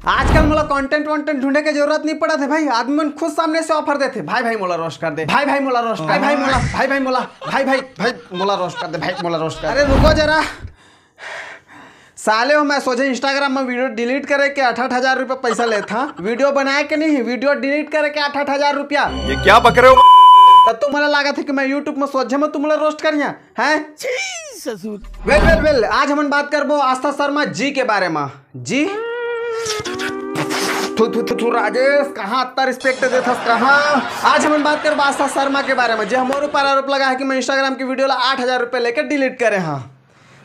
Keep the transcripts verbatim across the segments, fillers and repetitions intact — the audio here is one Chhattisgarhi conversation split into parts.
आजकल मोला कंटेंट वंटेंट ढूंढे के जरूरत नहीं पड़त हे भाई, आदमी मन खुद सामने से ऑफर देथे, भाई भाई मोला रोस्ट कर दे, भाई भाई मोला रोस्ट, भाई भाई मोला, भाई भाई मोला, भाई भाई भाई मोला रोस्ट कर दे, भाई मोला रोस्ट कर दे। अरे रुको जरा, साले हो, मैं सोचे इंस्टाग्राम में वीडियो डिलीट करे के आठ आठ हजार रुपया पैसा लेथा, वीडियो बनाए के नहीं, वीडियो डिलीट करे के आठ आठ हजार रुपया। ये क्या बक रहे हो? तो तुम्हारा लागत है कि मैं यूट्यूब में सोचे में तुम्हारा रोस्ट करिया हैं? ससुर। वेल वेल वेल, आज हमन बात करबो आस्था शर्मा जी के बारे में। जी, थू थू थू थू, राजेश, कहाँ अत्ता रिस्पेक्ट देथस, कहाँ? आज हमन बात करबो आस्था शर्मा के बारे में, जे हमर ऊपर आरोप लगा है कि मैं इंस्टाग्राम की वीडियो ला आठ हजार रुपया लेके डिलीट करे हाँ।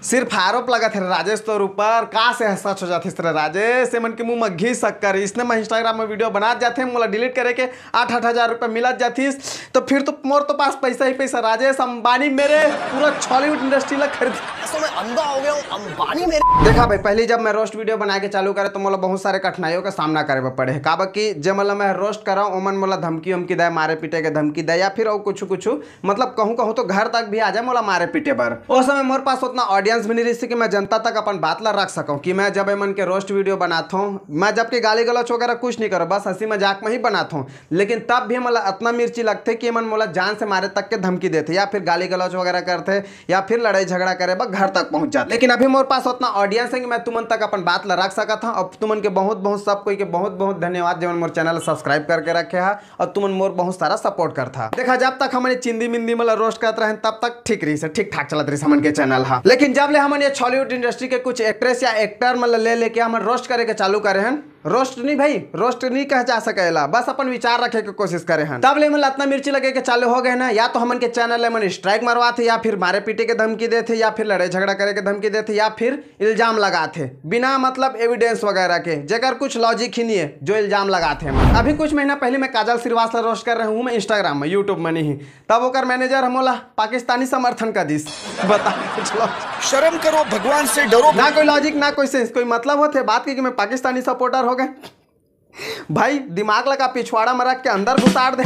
सिर्फ आरोप लगत हे राजेश तोर ऊपर, का से सच हो जाथे रे राजेश? एमन के मुंह में घी शक्कर, इसने मैं इंस्टाग्राम में वीडियो बनात जाथे, मोला डिलीट करे के आठ आठ हजार रुपया मिलत जाथिस, तो फिर तो मोर तो पास पैसा ही पैसा। राजेश अंबानी मेरे पूरा छॉलीवुड इंडस्ट्री ला खरीद। तो मैं अंधा हो गया हूँ, अंबानी मेरे। देखा भाई, पहली जब मैं रोस्ट वीडियो बना के चालू करे तो मोला बहुत सारे कठिनाइयों का सामना करे बर पड़े है, काबर कि जे मतलब मैं रोस्ट करा ओमन मोला धमकी उमकी दे, मारे पीटे के धमकी दे, या फिर और कुछ कुछ, मतलब कहूँ कहूँ तो घर तक भी आ जाए मोला मारे पीटे बर। ओ समय मोर पास उतना ऑडियंस भी नहीं रही कि मैं जनता तक अपन बात ला रख सकूँ कि मैं जब एमन के रोस्ट वीडियो बनात हूँ, मैं जबकि गाली गलौच वगैरह कुछ नहीं करूँ, बस हंसी मजाक में ही बनात हूँ, लेकिन तब भी मोला इतना मिर्ची लगथे कि एमन मोला जान से मारे तक के धमकी देथे या फिर गाली गलौच वगैरह करथे या फिर लड़ाई झगड़ा करे बर घर तक पहुंच जाथे। लेकिन अभी मोर पास उतना ऑडियंस है कि मैं तुमन तक अपन बात ला रख सकत हूँ। अब तुमन के बहुत बहुत, सब कोई के बहुत बहुत धन्यवाद, जेमन मोर चैनल सब्सक्राइब करके रखे हा और तुमन मोर बहुत सारा सपोर्ट करथा। देखा, जब तक हमन चिंदी मिंदी मतलब रोस्ट करत रहन, तब तक ठीक रही से, ठीक ठाक चलत रही हमन के चैनल हा। लेकिन जब ले हमन ये छॉलीवुड इंडस्ट्री के कुछ एक्ट्रेस या एक्टर मतलब ले लेके हमन रोस्ट करे के चालू करे हन, रोस्ट नहीं भाई, रोस्ट नहीं कह जा सकेला, बस अपन विचार रखे के कोशिश करे हन। तब ले मतलब इतना मिर्ची लगे के चालू हो गए ना, या तो हमन के चैनल ले मन स्ट्राइक मरवाथे, या फिर मारे पीटे के धमकी देथे, या फिर लड़ाई झगड़ा करे के धमकी देथे, या फिर इल्जाम लगाथे बिना मतलब एविडेंस वगैरह के, जेकर कुछ लॉजिक ही नहीं है जो इल्जाम लगाथे। अभी कुछ महीना पहले मैं काजल श्रीवास ला रोस्ट कर रहे हूँ मैं इंस्टाग्राम में, यूट्यूब में नहीं, तब ओकर मैनेजर हमोला पाकिस्तानी समर्थन कर दिस। बता कुछ लॉजिक। शर्म करो, भगवान से डरो। ना कोई लॉजिक, ना कोई सेंस, कोई मतलब होथे बात के कि मैं पाकिस्तानी सपोर्टर हो गए? भाई, दिमाग लगा पिछवाड़ा में रख के अंदर घुसाड़ दे।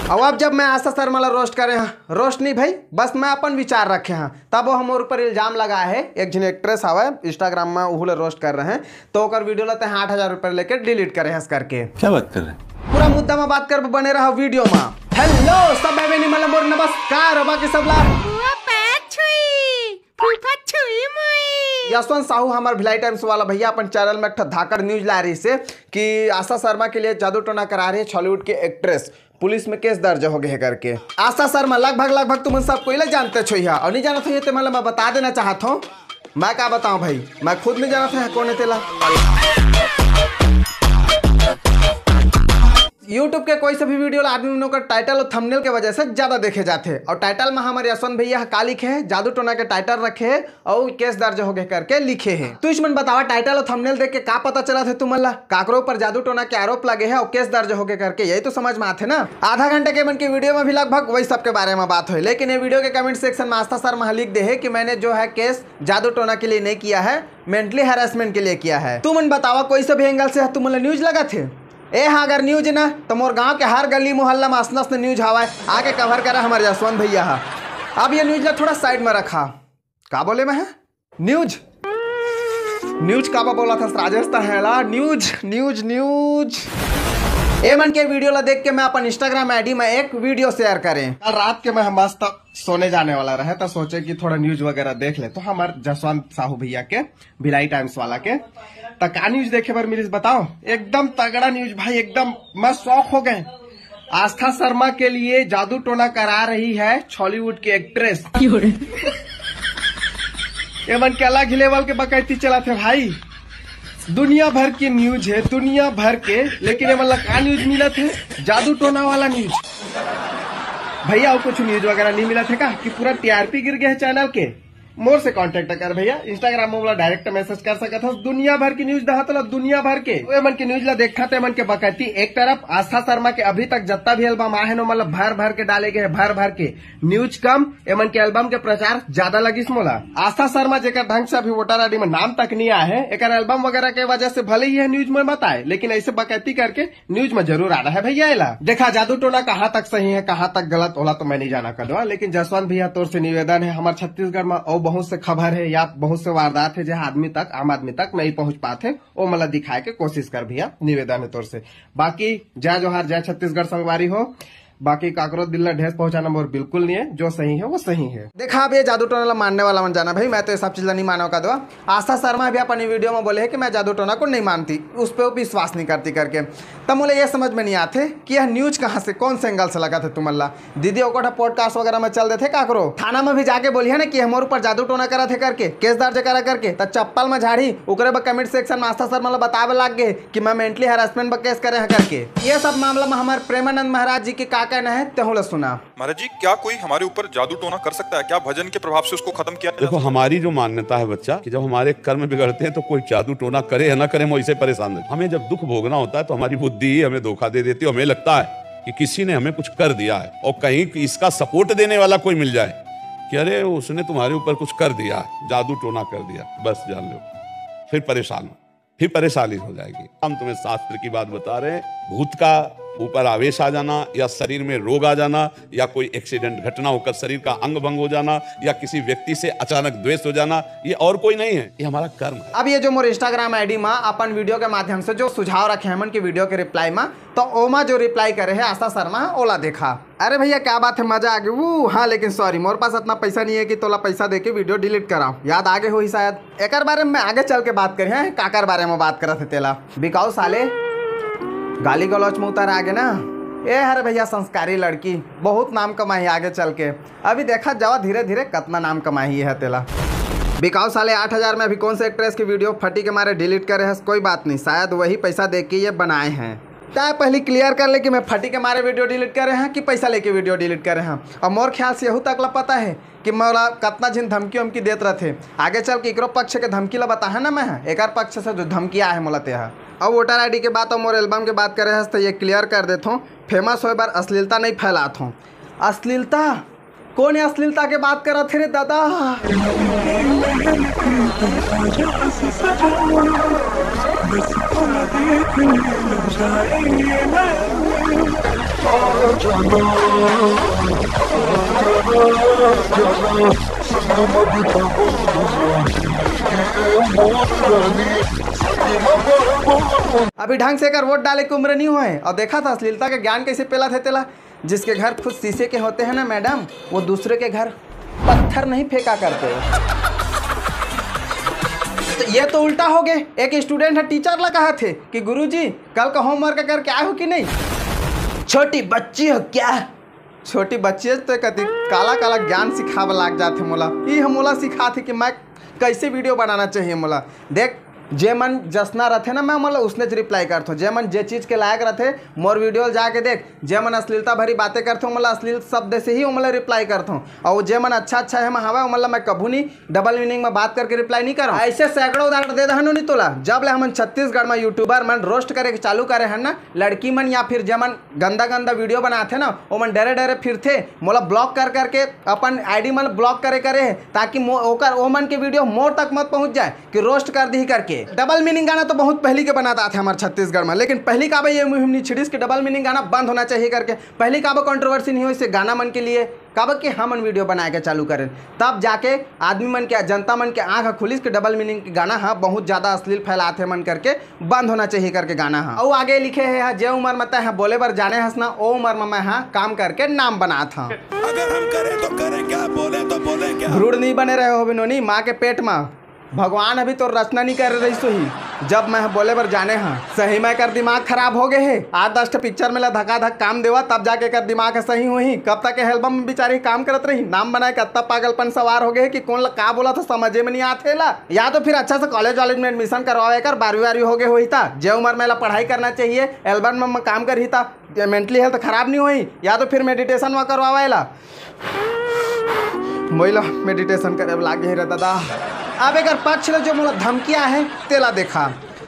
अब अब जब मैं आस्था शर्मा ला रोस्ट करे हाँ, रोस्ट नहीं भाई, बस मैं अपन विचार रखे हाँ, तब वो हमर ऊपर इल्जाम लगा है। एक झन एक्ट्रेस हवय, इंस्टाग्राम में उहू ला रोस्ट कर रहे हैं, तो ओकर वीडियो ला ते आठ हजार रुपया लेके डिलीट करे हस करके। क्या बात कर रहे हैं? पूरा मुद्दा में बात कर, बने रहा वीडियो में। हेलो सब भाई बहनी, मतलब मोर नमस्कार हो बाकी सब ला। यशवंत साहू हमार भिलाई टाइम्स वाला भैया अपन चैनल में एक ठो धाकड़ न्यूज ला रही से कि आशा शर्मा के लिए जादू टोना करा रही है छॉलीवुड के एक्ट्रेस, पुलिस में केस दर्ज हो गए है करके। आशा शर्मा लगभग लगभग तुमन सब कोई ला जानते छोइहा और नहीं जानत होइहा ते मतलब मैं बता देना चाहत हूँ। मैं का बताऊं भाई, मैं खुद नहीं जानत है कौन है तेला। YouTube के कोई से भी वीडियो ला आदमी मन ओकर टाइटल और थंबनेल के वजह से ज्यादा देखे जाथे। और टाइटल में हमारे यशवंत भैया ह का लिखे हैं, जादू टोना के टाइटल रखे हैं और केस दर्ज हो गए करके लिखे हैं। तुमन बतावा, टाइटल और थंबनेल देख के का पता चलत हे तुमन ला? काकरो ऊपर जादू टोना के आरोप लगे हैं और केस दर्ज हो गए करके, यही तो समझ में आथे ना। आधा घंटा के मन के वीडियो में भी लगभग वही सब के बारे में बात होय, लेकिन ये वीडियो के कमेंट सेक्शन में आस्था शर्मा लिख दे है कि मैंने जो है केस जादू टोना के लिए नहीं किया है, मेंटली हैरेसमेंट के लिए किया है। तुमन बतावा, कोई से भी एंगल से तुमन ला न्यूज लगत हे? ए हाँ, अगर न्यूज ना, तो मोर गांव के हर गली मोहल्ला में असन असन न्यूज हवय, आके कवर करा हमारे जसवंत भैया हा। अब ये न्यूज ला थोड़ा साइड में रखा। का बोले मैं, न्यूज? न्यूज काबर बोलत हस राजेश, त हेला न्यूज, न्यूज, न्यूज। ए मन के वीडियो ला देख के मैं अपन इंस्टाग्राम आईडी में एक वीडियो शेयर करें। कल रात के मैं मस्त सोने जाने वाला रहे, तो सोचे कि थोड़ा न्यूज वगैरह देख ले, तो हमार जसवंत साहू भैया के, भिलाई टाइम्स वाला के, त का न्यूज देखे बर मिलिस बताओ? एकदम तगड़ा न्यूज भाई, एकदम मैं शौक हो गए। आस्था शर्मा के लिए जादू टोना करा रही है छॉलीवुड की एक्ट्रेस। ये मन के अलग ही लेवल के बकैती चलत हे भाई। दुनिया भर के न्यूज है, दुनिया भर के, लेकिन ये मन ला का न्यूज मिलत हे? जादू टोना वाला न्यूज। भैया, और कुछ न्यूज वगैरह नहीं मिलत हे का कि पूरा टीआरपी गिर गया है चैनल के? मोर से कॉन्टैक्ट कर भैया, इंस्टाग्राम में बोला, डायरेक्ट मैसेज कर सकत हस। दुनिया भर की न्यूज दहा तोला, दुनिया भर के। ए मन के न्यूज ला देखा ते मन के बकैती एक तरफ, आस्था शर्मा के अभी तक जत्ता भी एल्बम आए हे नो, मतलब भर भर के डाले गए, भर भर के। न्यूज कम, ए मन के एल्बम के प्रचार ज्यादा लगिस मोला। आस्था शर्मा जेकर ढंग से अभी वोटर आईडी में नाम तक नहीं आए हे, एकर एल्बम वगैरह के वजह से भले ही ये न्यूज में मत आए, लेकिन ऐसे बकैती करके न्यूज में जरूर आना है भैया एला। देखा, जादू टोना कहाँ तक सही है, कहाँ तक गलत, ओला तो मैं नहीं जाना कदवा, लेकिन जसवंत भैया, तोर से निवेदन है, हमार छत्तीसगढ़ में और बहुत से खबर हे या बहुत से वारदात हे, जे आदमी तक, आम आदमी तक नहीं पहुंच पात हे, वो मन ला दिखाए के कोशिश कर भैया, निवेदन हे तोर से। बाकी जय जोहार, जय छत्तीसगढ़ संगवारी हो। बाकी काकरो दिल ला ठेस पहुंचाना मोर बिल्कुल नहीं है, जो सही है वो सही है। देखा, अब ये जादू टोना ला मानने वाला मन जाना भाई, मैं तो ये सब चीज ला नहीं मानव का दवा। आस्था शर्मा भी अपन वीडियो में बोले है कि मैं जादू टोना को नहीं मानती, उस पर विश्वास नहीं करती करके। तब मोला ये समझ में नहीं आते कि यह न्यूज कहाँ से, कौन से एंगल से लगा थे तुमन ला। दीदी ओकोठा पॉडकास्ट वगैरह में चल देथे काकरो, थाना में भी जाके बोलिए ना कि हमर ऊपर जादू टोना करा थे करके, केस दर्ज करा करके, त चप्पल में झाड़ी, ओकरे बर कमेंट सेक्शन में आस्था शर्मा ला बतावे लग गए कि मैं मेंटली हरासमेंट पर केस करे हैं करके। ये सब मामला में हमारे प्रेमानंद महाराज जी के का कहना है, तेहू ला सुना। महाराज जी, क्या कोई हमारे ऊपर जादू टोना कर सकता है? क्या भजन के प्रभाव से उसको खत्म किया जा देखो, सकता है? हमारी जो मान्यता है बच्चा, कि जब हमारे कर्म बिगड़ते हैं तो कोई जादू टोना करे या ना करे, हम वैसे परेशान रहते। हमें जब दुख भोगना होता है तो हमारी बुद्धि ही हमें धोखा दे देती है। हमें लगता है कि किसी ने हमें कुछ कर दिया है, और कहीं इसका सपोर्ट देने वाला कोई मिल जाए कि अरे, उसने तुम्हारे ऊपर कुछ कर दिया, जादू टोना कर दिया, बस जान लो, फिर परेशान हो, फिर परेशानी हो जाएगी। हम तुम्हें शास्त्र की बात बता रहे हैं, भूत का ऊपर आवेश आ जाना या शरीर में रोग आ जाना या कोई एक्सीडेंट घटना होकर शरीर का अंग भंग हो जाना या किसी व्यक्ति से अचानक द्वेष हो जाना, ये और कोई नहीं है, ये हमारा कर्म है। अब ये जो मोर इंस्टाग्राम आईडी में अपन वीडियो के माध्यम से जो सुझाव रखे हमन की वीडियो के रिप्लाई में, तो ओमा जो रिप्लाई करे है आस्था शर्मा, ओला देखा। अरे भैया, क्या बात है, मजा आ गई। वो हाँ, लेकिन सॉरी, मोर पास इतना पैसा नहीं है कि तोला पैसा दे के वीडियो डिलीट कराओ। याद आगे होही शायद। एकर बारे में आगे चल के बात करिहा, काकर बारे में बात करत हे तेला। बिकाऊ साले, गाली गलौच में उतर आगे ना। ए हरे भैया, संस्कारी लड़की, बहुत नाम कमाही आगे चल के। अभी देखा जावा धीरे धीरे कतना नाम कमाही है तेला। बिकाऊ साले, आठ हजार में अभी कौन से एक्ट्रेस की वीडियो फटी के मारे डिलीट करे हस? कोई बात नहीं, शायद वही पैसा दे के ये बनाए हैं। तय पहली क्लियर कर ले कि मैं फटी के मारे वीडियो डिलीट करे हैं कि पैसा लेके वीडियो डिलीट करे हैं। और मोर ख्याल से यहू तक ला पता है कि मोला कतना झिन धमकी उमकी देत रथे। आगे चल के एकरो पक्ष के धमकी ला बताहा ना मैं, एकर पक्ष से जो धमकी आए है मोला तेहा। अब वोटर आईडी के बात और मोर एल्बम के बात करे हस, तो ये क्लियर कर देथों, फेमस होए बर अश्लीलता नहीं फैलात हों। अश्लीलता? कौन है अश्लीलता के बात करत हे रे दादा? अभी ढंग से एकर वोट डाले के उम्र नहीं होए, और देखा था अश्लीलता के ज्ञान कैसे पेला थे तेला। जिसके घर खुद शीशे के होते हैं ना मैडम, वो दूसरे के घर पत्थर नहीं फेंका करते। तो ये तो उल्टा हो गए। एक स्टूडेंट है, टीचर ला कहा थे कि गुरुजी, कल का होमवर्क करके आए हो कि नहीं? छोटी बच्ची हो क्या? छोटी बच्ची है तो कति काला काला ज्ञान सिखावे लाग जाथे मोला। ई हम मोला सिखाथे कि मैं कैसे वीडियो बनाना चाहिए मोला। देख, जे मन जसना रथे ना, मैं मोला उसने रिप्लाई करथों। जे मन जे चीज के लायक रथे, मोर वीडियो ल जाके देख। जे मन अश्लीलता भरी बातें करथे, मोला अश्लील शब्द से ही मोला रिप्लाई करथों। और जे मन अच्छा अच्छा है हवा, मोला मैं कभू नहीं डबल मीनिंग में बात करके रिप्लाई नहीं करो। ऐसे सैकड़ों उदाहरण दे दहनो नहीं तोला। जब ले हमन छत्तीसगढ़ में यूट्यूबर मन रोस्ट करे के चालू करे हैं ना, लड़की मन या फिर जे मन गंदा गंदा वीडियो बनाथे ना, ओमन डरे डरे फिरथे, मोला ब्लॉक कर करके अपन आईडी मन ब्लॉक करे करे हे, ताकि मो-, ओकर ओमन के वीडियो मोर तक मत पहुंच जाए कि रोस्ट कर दी करके। डबल मीनिंग गाना तो बहुत पहली के बनात आथे हमारे छत्तीसगढ़ में, लेकिन पहली काबे ये मुहिम नहीं छिड़िस कि डबल मीनिंग गाना बंद होना चाहिए करके। पहली काबे कंट्रोवर्सी नहीं होइस गाना मन के लिए, काबर कि हमन वीडियो बनाए के चालू करेन, तब जाके आदमी मन के, जनता मन के आंख खुलिस कि डबल मीनिंग के गाना ह बहुत ज्यादा अश्लील फैलाथे मन करके, बंद होना चाहिए करके गाना ह। अउ आगे लिखे हे, "जे उम्र में तैं ह बोले बर जाने हस ना, ओ उम्र में मैं ह काम करके नाम बनात हंव।" अगर हम करें तो करें क्या, बोले तो बोले क्या? भ्रूण नहीं बने रहे हो बिनोनी, माँ के पेट में भगवान अभी तो रचना नहीं करे रहिस होही, जब मैं ह बोले बर जाने हंव। सही में एकर दिमाग खराब हो गए हे। आठ दस ठे पिक्चर में ला धकाधक काम देवा, तब जाके एकर दिमाग ह सही होही। कब तक ये एल्बम में बेचारी काम करत रही, नाम बनाए के अत्ता पागलपन सवार हो गए हे कि कौन ला का बोला था, समझे में नहीं आत हे ला। या तो फिर अच्छा से कॉलेज वॉलेज में एडमिशन करवावे कर, बारहवीं वारहवीं हो गए होही ता, जे उम्र में ला पढ़ाई करना चाहिए, एल्बम में काम करही ता, ये मेंटली हेल्थ खराब नहीं होही। या तो फिर मेडिटेशन वा करवावे ला। मोइला मेडिटेशन करे लागे हे रे दादा। अब एकर पक्ष ले जो मोला धमकिया हे, तेला देखा।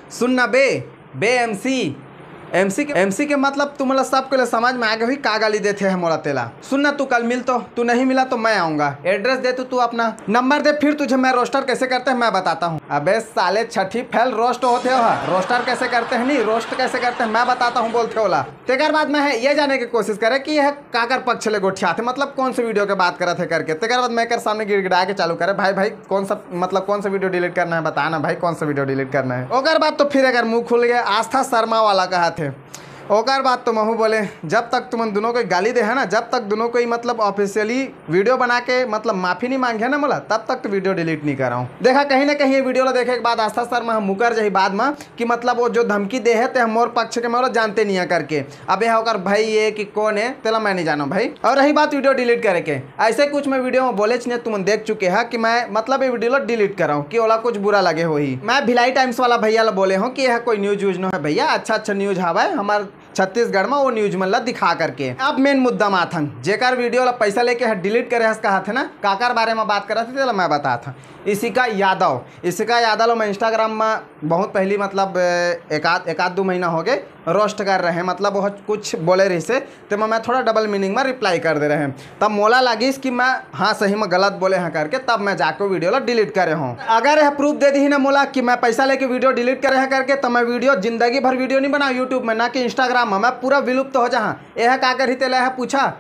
सुन ना बे, बे एमसी, एमसी के एमसी के मतलब तुमला सबके लिए समझ में आगे हुई का गाली देते हैं मोला तेला। सुन ना, तू कल मिल तो, तू नहीं मिला तो मैं आऊंगा। एड्रेस दे तू, तू अपना नंबर दे, फिर तुझे मैं रोस्टर कैसे करते हैं मैं बताता हूँ। अबे साले छठी फैल रोस्ट होते हो, रोस्टर कैसे करते हैं नहीं, रोस्ट कैसे करते हैं मैं बताता हूँ बोलते होला। तेकर बाद मैं है ये जाने की कोशिश करे कि यह काकर पक्ष ले गोठियाथे, मतलब कौन से वीडियो के बात करत है करके। तेकर बाद मैं एकर सामने गिड़गिड़ा के चालू करे, भाई भाई कौन सा, मतलब कौन सा वीडियो डिलीट करना है, बता ना भाई कौन सा वीडियो डिलीट करना है। ओकर बाद तो फिर अगर मुंह खुल गया, आस्था शर्मा वाला कहा थे। ओकर बाद तो महू बोले, जब तक तुमन दोनों को गाली दे है ना, जब तक दोनों को ही मतलब ऑफिशियली वीडियो बना के मतलब माफी नहीं मांगे है ना मोला, तब तक तो वीडियो डिलीट नहीं कराऊँ। देखा कहीं ना कहीं ये वीडियो ला देखे के बाद आस्था शर्मा मुकर जही बाद में कि मतलब वो जो धमकी दे है ते हम मोर पक्ष के मोला जानते नहीं है करके। अब यह ओकर भाई ये कि कौन है तेला मैं नहीं जानूँ भाई। और रही बात वीडियो डिलीट करे के, ऐसे कुछ मैं वीडियो में बोले नहीं, तुमन देख चुके हैं कि मैं मतलब ये वीडियो ला डिलीट कराऊँ कि ओला कुछ बुरा लगे होही। मैं भिलाई टाइम्स वाला भैया ला बोले हूँ कि यह कोई न्यूज यूज न है भैया, अच्छा अच्छा न्यूज हवा है हमार छत्तीसगढ़ में, वो न्यूज मन ला दिखा करके। अब मेन मुद्दा में आथन, जेकर वीडियो ला पैसा लेके डिलीट करे हस कहा थे ना, काकर बारे में बात करत थे तेला मैं बता था। इशिका यादव, इशिका यादव ला मैं इंस्टाग्राम में बहुत पहली मतलब एक आध एक आध दो महीना हो गए रोस्ट कर रहे हैं, मतलब वो कुछ बोले रही से तो मैं थोड़ा डबल मीनिंग में रिप्लाई कर दे रहे हैं। तब मोला लगिस कि मैं हाँ सही में गलत बोले हैं करके, तब मैं जाके वीडियो ला डिलीट करे हूँ। अगर यह प्रूफ दे दी ना मोला कि मैं पैसा लेके वीडियो डिलीट करे हैं करके, तो मैं वीडियो जिंदगी भर वीडियो नहीं बनाऊँ यूट्यूब में, ना कि इंस्टाग्राम में, मैं पूरा विलुप्त हो जहाँ। यह का कर ही तेला है पूछा,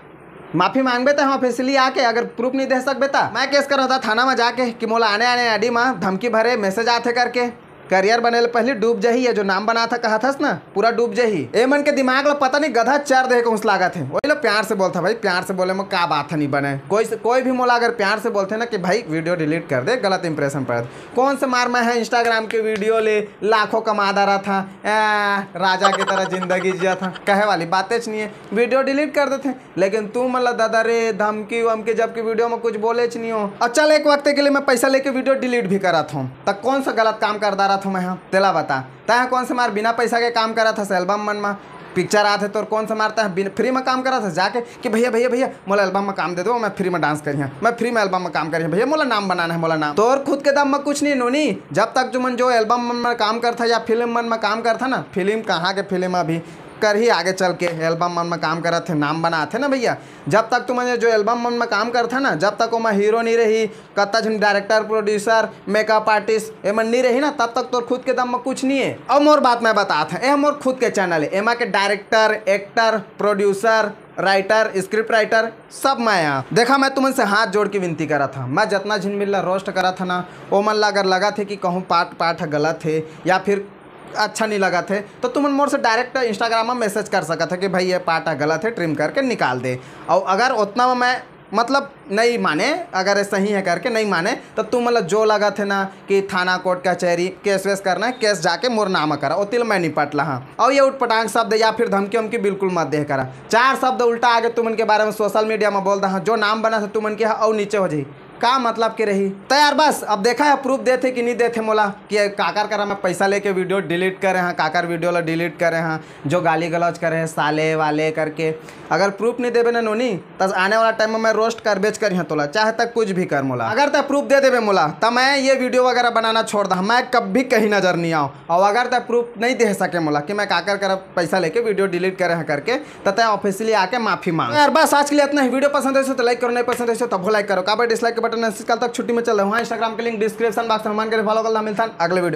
माफी मांगबे त हम ऑफिशियली आके, अगर प्रूफ नहीं दे सकबे त मैं केस करता थाना में जाके कि मोला आने आने आईडी में धमकी भरे मैसेज आथे करके। करियर बने ले पहली डूब जाही, ये जो नाम बना था कहा थस ना, पूरा डूब जाही। ए मन के दिमाग ला पता नहीं गधा चर दे के उस लागत है। वही लो प्यार से बोलता भाई, प्यार से बोले में का बात है नहीं बने। कोई से, कोई भी मोला अगर प्यार से बोलते ना कि भाई वीडियो डिलीट कर दे, गलत इंप्रेशन पड़त। कौन से मार मैं है इंस्टाग्राम के वीडियो ले लाखों कमा रहा था, ए, राजा की तरह जिंदगी जिया था, कहे वाली बातें नहीं है, वीडियो डिलीट कर देते। लेकिन तू मतलब दादा रे धमकी वमकी जबकि वीडियो में कुछ बोले नहीं हो। और चल एक वक्त के लिए मैं पैसा लेके वीडियो डिलीट भी करत हूँ, त कौन सा गलत काम कर डारत हूँ मैं? हाँ तेला बता, तय कौन से मार बिना पैसा के काम करत हस एल्बम मन में? पिक्चर आत है तोर, कौन से मार तय फ्री में काम करत हस जाके कि भैया भैया भैया मोला एल्बम में काम दे दो, मैं फ्री में डांस करिया, मैं फ्री में एल्बम में काम करिया भैया, मोला नाम बनाना है, मोला नाम। तोर खुद के दम में कुछ नहीं नोनी। जब तक तुमन जो एल्बम मन में काम करथा या फिल्म मन में काम करथा ना, फिल्म कहाँ के फिल्म अभी करही आगे चल के, एल्बम मन में काम करत थे, नाम बनात थे ना भैया। जब तक तुमन ये जो एल्बम मन में काम करथा ना, जब तक ओमा हीरो नहीं रही, कत्ता झन डायरेक्टर, प्रोड्यूसर, मेकअप आर्टिस्ट एमन नहीं रही ना, तब तक तोर खुद के दम में कुछ नहीं है। और मोर बात मैं बतात है, ए मोर खुद के चैनल है, एमा के director, actor, producer, writer, script writer सब मैं यहाँ। देखा, मैं तुमन से हाथ जोड़ के विनती करत हा, मैं जतना झिन मिल ला रोस्ट करत हा ना, ओमन ला अगर लगत है कि कहूँ पाठ पाठ गलत है या फिर अच्छा नहीं लगत है, तो तुमन मोर से डायरेक्ट इंस्टाग्राम में मैसेज कर सकत है कि भाई ये पार्ट गलत है, ट्रिम करके निकाल दे। और अगर उतना में मैं मतलब नहीं माने, अगर ये सही है करके नहीं माने, तो तुम मतलब जो लगत है ना कि थाना कोर्ट कचहरी केस वेस करना है, केस जाके मोर नाम करा, ओतिल मैं निपट ला। हाँ, और ये उटपटांग शब्द या फिर धमकी उमकी बिल्कुल मत दे करा। चार शब्द उल्टा आगे तुमन के बारे में सोशल मीडिया में बोल दहा, जो नाम बना था तुमन के, हाँ, और नीचे हो जाही। का मतलब के रही? त यार बस, अब देखा है प्रूफ देथे कि नहीं देथे मोला, कि काकर करा मैं पैसा लेके वीडियो डिलीट करे हाँ, काकर वीडियो ला डिलीट करे हाँ, जो गाली गलौज करे हैं साले वाले करके। अगर प्रूफ नहीं देबे ना नोनी, त आने वाला टाइम में मैं रोस्ट करबेच करिहाँ तोला, चाहे तक कुछ भी कर मोला। अगर तय प्रूफ दे देबे मोला, त मैं ये वीडियो वगैरह बनाना छोड़ दा, मैं कभी कहीं नजर नहीं आऊँ। और अगर तय प्रूफ नहीं दे सके मोला कि मैं काकर करा पैसा लेके वीडियो डिलीट करे हाँ करके, त तय ऑफिशियली आके माफी मांग। यार बस आज के लिए इतना ही। वीडियो पसंद है तो लाइक करो, नहीं पसंद है तो भो लाइक करो, काबर डिसलाइक के बटन है, कल तक छुट्टी में चल रहे हो। हाँ, इंस्टाग्राम के लिंक डिस्क्रिप्शन बॉक्स में मान के फॉलो कर ला। मिलता है अगले वीडियो।